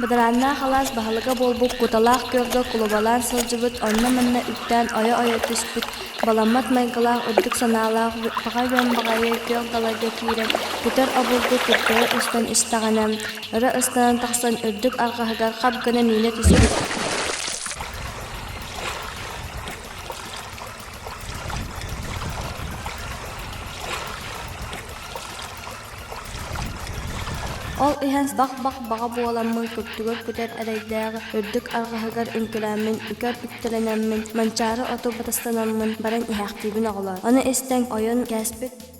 Бадарааннаах алаас баһылыга буолбут Куталаах күөлгэ кулубалаан сылдьыбыт, онно-манна үктээн ойо-ойо түспүт, баламмат майгылаах үрдүк санаалаах баҕа үөн баҕайы күөх далайга киирэн, күтэр обургу күртэри устан истэҕинэ, өрө ыстанан тахсан үрдүк арҕаһыгар хап гына миинэ түспүт. Ол иһэн бах-бах баҕа буоламмын күртүгэр күтэр эрэйдээҕи үрдүк арҕаһыгар үҥкүлээммин үкэр үктэлэнэммин, манчаары оту батыстанаммын баран иһээхтиибин оҕолоор. Ону истэн ойон кээспит.